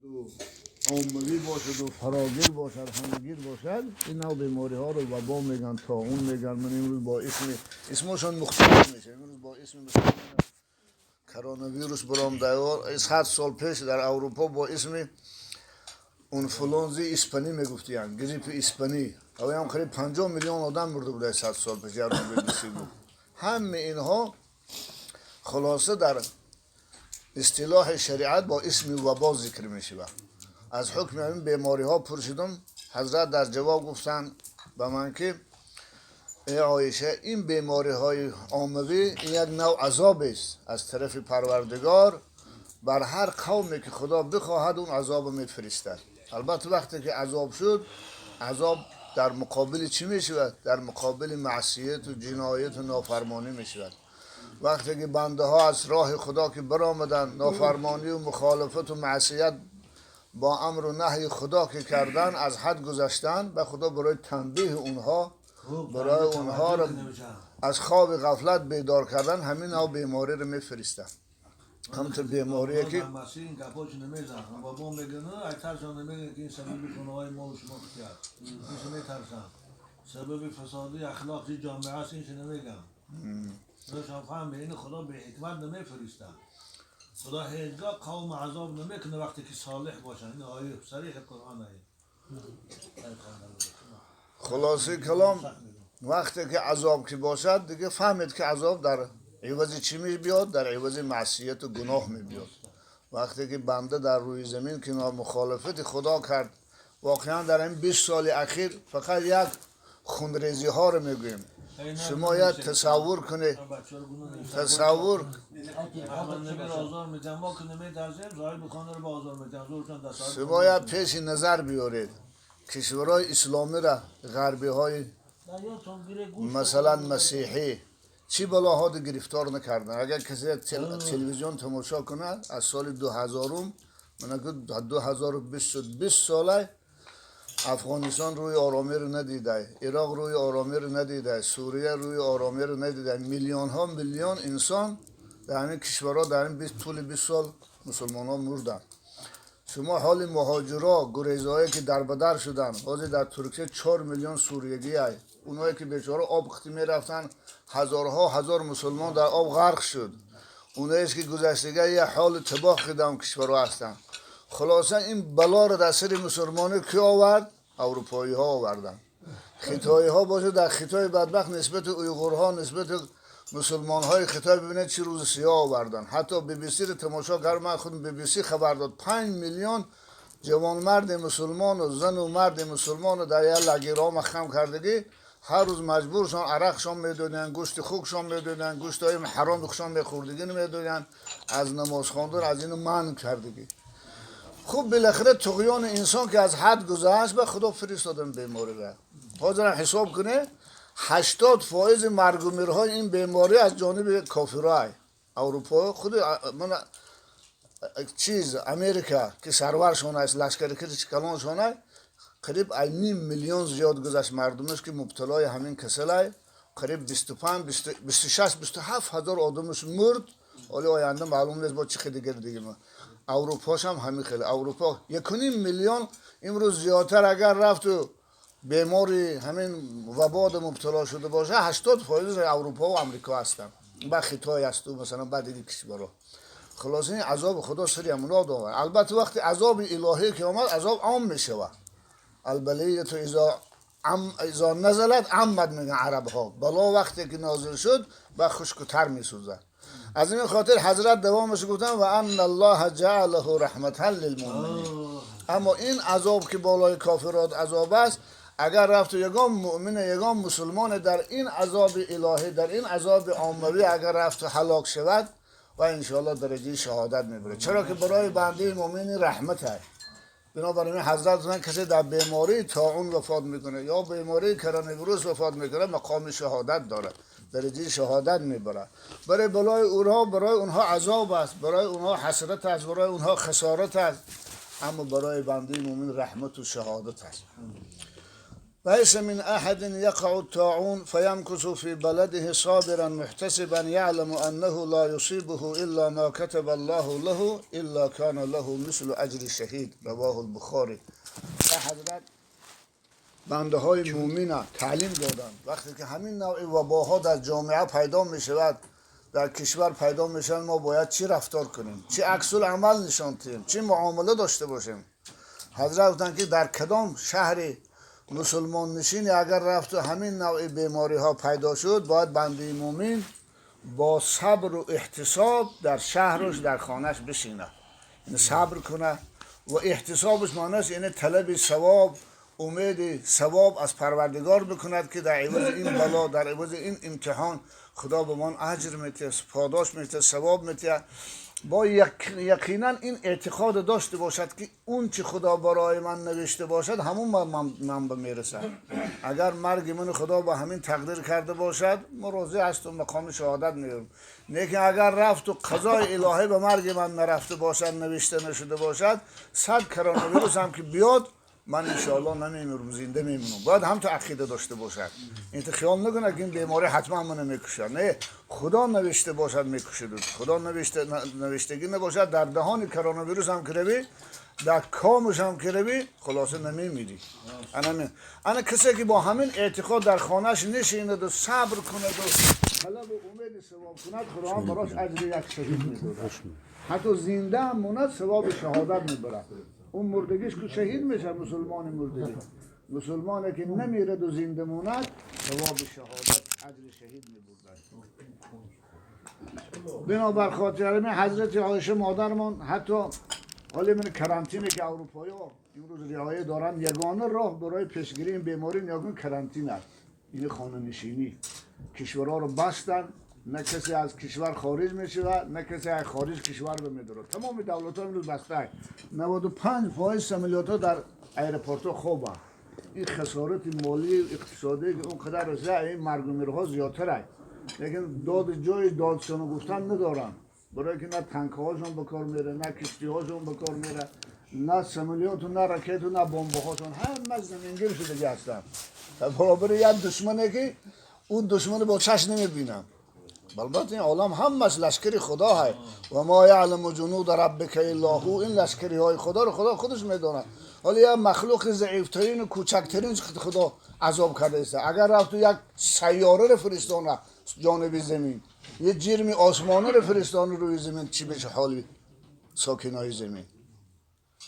Оммавӣ бошад ва фарогир бошад, ҳамагир бошад, ин нав бемориҳоро вабо мегӯянд, тоун мегӯянд. Ман имрӯз бо исми исмошон мухталиф мешавад. Имрӯз бо исми коронавирус баромада, 100 сол пеш дар Аврупо бо исми инфлюэнзи испанӣ мегуфтиянд, гриппи испанӣ. Аваям қариб 50 миллион одам мурда буда 100 сол пеш, ярон BBC гуфт. Ҳами инҳо хулоса дар истилоҳи шариат бо исми вабо зикр мешавад. Аз ҳукми ҳамин бемориҳо пурсидум, ҳазрат дар ҷавоб гуфтанд ба ман, ки э Оиша, ин бемориҳои оммавӣ ин як нав азобест аз тарафи Парвардигор. Бар ҳар қавме ки Худо бихоҳад, он азобро мефиристад. Албатта, вақте ки азоб шуд, азоб дар муқобили чӣ мешавад? Дар муқобили маъсияту ҷинояту нофармонӣ мешавад. Вақте ки бандаҳо аз роҳи Худо ки баромаданд, нофармонию мухолифату маъсият бо амру наҳйи Худо ки кардан, аз ҳад гузаштан, ба Худо барои танбеҳи онҳо, барои онҳоро аз хоби ғафлат бедор кардан, ҳамин нав бемориро мефиристад. Ҳамтур беморие ки Масин гапҳош намезанам, бобо мегӯянд, айтаршон намегӯянд, ки ин сабаби гуноҳои мо шумо кият. Иншо метарсанд, сабаби фасоди ахлоқи ҷомеа аст, иншо намегӯям. Шон фаҳме, ин Худо беҳикмат намефиристад. Худо ҳеҷгоҳ қавм азоб намекунад, вақте ки солеҳ бошанд. Ин ояи сариҳи Қуръон ае. Хулосаи калом, вақте ки азоб ки бошад, дига фаҳмед, ки азоб дар ивази чӣ мебиёд? Дар ивази маъсияту гуноҳ мебиёд. Вақте ки банда дар рӯи замин ки мухолифати Худо кард, воқеан дар ин 20 соли ахир фақат як хунрезиҳоро мегӯем. Шумо як тасаввур кунед, тасаввур. Озор медиҳам, мо ки наметарсем, соҳиби хонаро ба озор медиҳам, зуршон дар соҳиби Шумо як пеши назар биёред кишварҳои исломиро, ғарбиҳои, масалан, масеҳӣ чӣ балоҳо гирифтор накарданд. Агар касе телевизион тамошо кунад, аз соли 2000-ум, 2020, 20 сола Афғонистон рӯи оромиро надида, Ироқ рӯи оромиро надида, Сурия рӯи оромиро надида. Миллионҳо миллион инсон дар ҳамин кишварҳо дар ин тӯли 20 сол мусулмонҳо мурданд. Шумо ҳоли муҳоҷиро, гурезаҳое ки дарбадар шуданд, ҳозир дар Туркия 4 миллион суриягӣ ай, онҳое ки бечора об қитӣ мерафтанд, ҳазорҳо ҳазор мусулмон дар об ғарқ шуд. Онаест ки гузаштага як ҳоли табоҳ кардам кишварҳо ҳастанд. Хулоса, ин балоро дар сари мусулмонӣ ки овард? Аврупоиҳо оварданд. Хитоиҳо бошад, дар Хитои бадбахт нисбати уйғурҳо, нисбати мусулмонҳои Хитой бибинед, чӣ рӯзи сиёҳ оварданд. Ҳатто BBC-ро тамошо кард, ман худ BBC хабар дод, 5 миллион ҷавонмарди мусулмону зану марди мусулмону дар як лагерҳо маҳкам кардагӣ, ҳар рӯз маҷбуршон арақшон медоданд, гӯшти хукшон медоданд, гӯштҳои ҳароми хушон мехӯрдагӣ медоданд, аз намоз хондан аз ину манъ кардагӣ. Хуб, билахира туғёни инсон ки аз ҳад гузашт, ба Худо фиристодан бемориро. Ҳозирам ҳисоб кунед, 80 фоизи маргумирҳои ин беморӣ аз ҷониби кофирҳо, Аврупо, худи мана чиз, Америка ки сарваршон аст, лашкари калоншон аст, қариб ай ним миллион зиёд гузашт мардумаш ки мубталои ҳамин касалай, қариб 25, 26, 27 ҳазор одамаш мурд. Ҳоли оянда маълум нест бо чӣ хел дигар дигима. Аврупошам ҳамин хеле, Аврупо 1.5 миллион имрӯз зиёдтар агар рафту бемори ҳамин вабода мубтало шуда бошад, 80 фоиз Аврупо ва Амрико ҳастанд, ба Хитой асту масалан баъд диги кишварҳо. Хулоса, ин азоби Худо сари ҳамуно омад. Албатта, вақти азоби илоҳӣ ки омад, азоб ом мешавад. البلية إذا نزلت عمت мегӯянд арабҳо. Бало вақте ки нозил шуд, ба хушку тар месӯзад. Аз ин хотир ҳазрат давомаш гуфтанд: وأن الله جعله رحمة للمؤمنين. Аммо ин азоб ки болои кофирот азоб аст, агар рафту ягон муъмин, ягон мусулмоне дар ин азоби илоҳӣ, дар ин азоби оммавӣ агар рафту ҳалок шавад, ва иншоалло дараҷаи шаҳодат мебарад, чаро ки барои бандаи муъмин раҳмат аст. Бинобар ин ҳазрат гуфтанд, касе дар бемории тоун вафот мекунад ё бемории коронавирус вафот мекунад, мақоми шаҳодат дорад, дараҷаи шаҳодат мебарад. Барои балои онҳо, барои онҳо азоб аст, барои онҳо ҳасрат аст, барои онҳо хисорат аст, аммо барои бандаи муъмин раҳмату шаҳодат аст. ليس من أحد يقع الطاعون فيمكث في بلده صابرا محتسبا يعلم أنه لا يصيبه إلا ما كتب الله له إلا كان له مثل أجر الشهيد. رواه البخاري. حضرت بنده های مومن تعلیم دادن وقتی که همین نوع وباها در جامعه پیدا می شود، در کشور پیدا می شود، ما باید چی رفتار کنیم، چی عکس العمل نشان دهیم، چی معامله داشته باشیم. حضرت گفتند که در کدام شهر مسلمان نشین اگر رفت و همین نوع بیماری ها پیدا شد، باید بنده مومن با صبر و احتساب در شهرش، در خانهش بشینه، یعنی صبر کنه و احتسابش معناش یعنی طلب ثواب، امید ثواب از پروردگار بکند که در عوض این بلا، در عوض این امتحان خدا به من اجر میده، پاداش میده، ثواب میده. با یقینا این اعتقاد داشته باشد که اون چی خدا برای من نوشته باشد همون من به میرسد. اگر مرگ من خدا با همین تقدیر کرده باشد من راضی هستم، مقام شهادت میرم. لیکن اگر رفت و قضای الهی به مرگ من نرفته باشد، نوشته نشده باشد، 100 کرونا ویروس هم که بیاد من انشاءالله نمیمیرم، زنده میمونم. باید هم تو عقیده داشته باشد، این تو خیال نکنه که این بیماری حتما منو میکشه. نه، خدا نوشته باشد میکشه. خدا نوشتگی نباشد در دهان کرونا ویروس هم که روی، در کامش هم که روی، خلاصه نمیمیری. انا کسی که با همین اعتقاد در خانهش نشیند و صبر کند و طلب و امید ثواب کند، خدا هم براش اجر یک شهید میدهد. حتی زنده هم موند ثواب شهادت میبرد. اون مردگیش که شهید میشه، مسلمان مردگی، مسلمانی که نمیرد و زنده موند ثواب شهادت، اجر شهید میبرد. بنابر خاطر همین حضرت عایشه مادرمان حتی حالا من کرانتینه که اروپایی ها امروز رعایت دارن، یگانه راه برای پیشگیری این بیماری یگانه کرانتین است، این خانه نشینی. کشورها رو بستن، نه کسی از کشور خارج میشه و نه کسی از خارج کشور به میداره. تمام دولت ها امروز بسته. 95% سملیات ها در ایرپورت ها خوبن. این خسارت مالی اقتصادی که اونقدر رسه، این مرگ و میرها زیادتره. لیکن داد جای دادشان گفتن ندارن، برای که نه تانک هاشون به کار میره، نه کشتی هاشون به کار میره، نه سملیات و نه راکت و نه بمب هاشون، همه زمینگیر شده هستن. برابر یک دشمنه که اون دشمن با چشم نمیبینن. البته این عالم همش لشکر خدا هست و ما یعلم جنود ربک الا هو. این لشکری های خدا رو خدا خودش میدونه. حالا یک مخلوق ضعیفترین و کوچکترین خدا عذاب کرده است. اگر رفت یک سیاره رو فرستانه جانب زمین، یه جرم آسمانی رو فرستانه روی زمین، چی بشه حال ساکنای زمین؟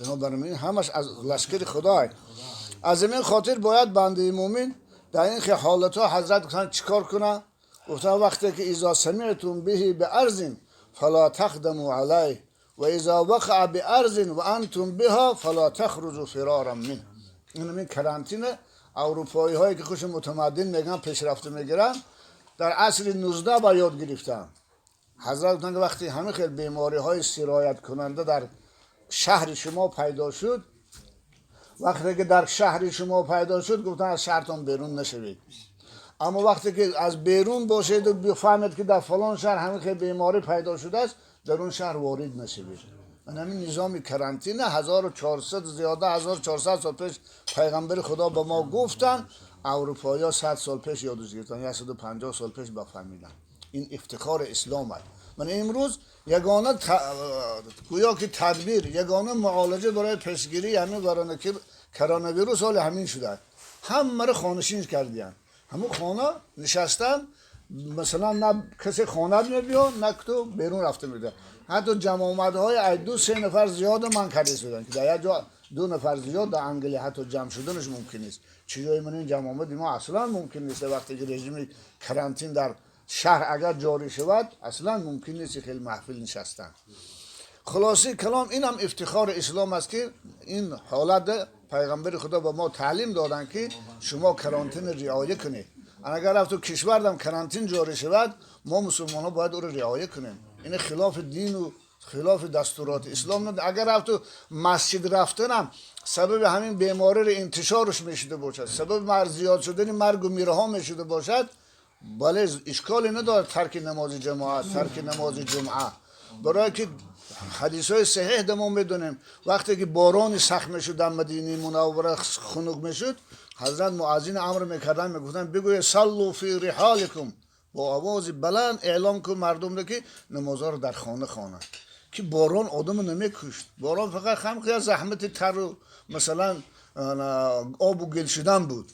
بنابراین همش از لشکر خدا هست. از این خاطر باید بنده مومن در این حالت ها حضرت گفتن چیکار کنه؟ گفتن وقتی که اذا سمعتم به بارض فلا تقدموا علیه و اذا وقع بارض و انتم بها فلا تخرجوا فرارا منه. این کرانتین اروپایی هایی که خوش متمدن میگن پیشرفته میگیرن در عصر 19 با یاد گرفتن. حضرت گفتن که وقتی همه خیلی بیماری های سرایت کننده در شهر شما پیدا شد، وقتی که در شهر شما پیدا شد، گفتن از شهرتون بیرون نشوید. اما وقتی که از بیرون باشید و بفهمید که در فلان شهر همین خیلی بیماری پیدا شده است، در اون شهر وارد نشوید. من همین نظام کرانتین 1400 زیاده 1400 سال پیش پیغمبر خدا به ما گفتن، اروپایی‌ها 100 سال پیش یادش گرفتن، 150 سال پیش بفهمیدن. این افتخار اسلام است. من امروز یگانه گویا که تدبیر، یگانه معالجه برای پیشگیری همین کرونا ویروس حال همین شده. همه رو خانه‌نشین کردن. همون خانه نشستن، مثلا نه کسی خانه میبیا نه تو بیرون رفته میده. حتی جمع آمدهای از 2-3 نفر زیاد من کرده شدن که در یک جا 2 نفر زیاد در انگلی حتی جمع شدنش ممکن نیست. چیزای من این جمع آمد ما اصلا ممکن نیست. وقتی که رژیم کرانتین در شهر اگر جاری شود اصلا ممکن نیست خیلی محفل نشستن. خلاصه کلام اینم افتخار اسلام است که این حالت پیغمبر خدا به ما تعلیم دادن که شما کرانتین رعایت کنید. اگر رفت تو کشور دم کرانتین جاری شود، ما مسلمان ها باید او رو رعایت کنیم. این خلاف دین و خلاف دستورات اسلام نه. اگر رفت تو مسجد رفتنم سبب همین بیماری رو انتشارش میشده باشد، سبب مرگ زیاد شدن مرگ و میرها میشده باشد، بله اشکالی نداره ترک نماز جماعت، ترک نماز جمعه. Барои ки ҳадисҳои саҳеҳ да мо медонем, вақте ки борони сахт мешуд дар Мадинаи Мунаввара, хунук мешуд, ҳазрат муаззин амр мекарданд, мегуфтанд: «Бигӯед صلوا في رحالكم», бо овози баланд эълон кун мардумро, ки намозҳоро дар хона хонанд, ки борон одамо намекушт. Борон фақат ҳам заҳмати тару масалан обу гил шудан буд.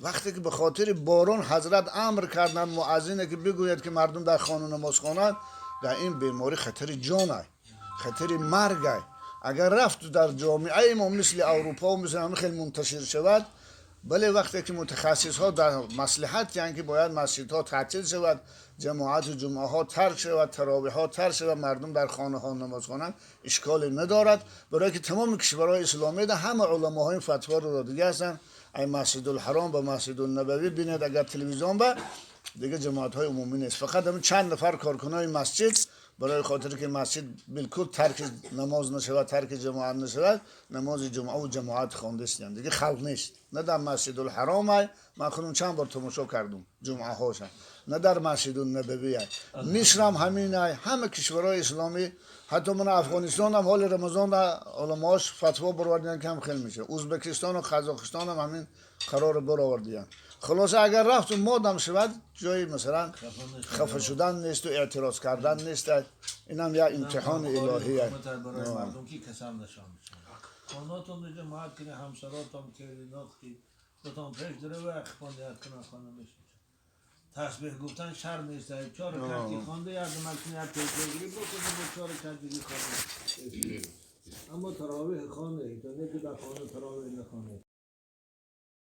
Вақте ки ба хотири борон ҳазрат амр карданд муаззине, ки бигӯяд, ки мардум дар хона намоз хонанд, дар ин беморӣ хатари ҷон, хатари марг. Агар рафт дар ҷомеаи мо мисли Аврупо, мисли ҳамин хеле мунташир шавад, бале, вақте ки мутахассисҳо дар маслиҳат яъне ки бояд масҷидҳо таътил шавад, ҷамоату ҷумъаҳо тарк шавад, таровиҳҳо тарк шавад, мардум дар хонаҳо намоз хонанд, ишколе надорад, барои ки тамоми кишварҳои исломӣ да ҳама уламоҳои фатворо додагӣ ҳастанд. Ай Масҷидулҳаром ба Масҷидулнабавӣ бинед, агар телевизион ба дига ҷамоатҳои умумӣ нест, фақат ҳамин чанд нафар коркунои масҷид, барои хотире ки масҷид билкул тарки намоз нашавад, тарки ҷамоат нашавад, намози ҷумъаву ҷамоат хондастиянд. Дига халқ нест, на дар Масҷидулҳаром ай, ман худам чанд бор тамошо кардум ҷумъаҳоша, на дар Масҷидуннабавӣ ай. Мисрам ҳамин ай, ҳама кишварҳои исломӣ, ҳатто ман Афғонистон ҳам ҳоли Рамазон уламоаш фатво баровардиянд, ки ҳам хел мешавад. Ӯзбекистону Қазоқистон ҳам ҳамин қарорро баровардиянд. Хулоса, агар рафту модам шавад, ҷои масалан хафа шудан несту эътироз кардан нест. Инам як имтиҳони илоҳия. Барои мардум ки касал нашон, хонатон ҷамоат кунӣ, ҳамсаротон ки худтон пеш дарава хонда кунан, хона мешин. Тасбеҳ гуфтан шарм нест. Чор ракат ки хонда, як макни як пешгирӣ бокунӣ, бо чор ракат диги хонда. Аммо таровеҳ хонда, то не ки дар хона таровеҳ нахонед.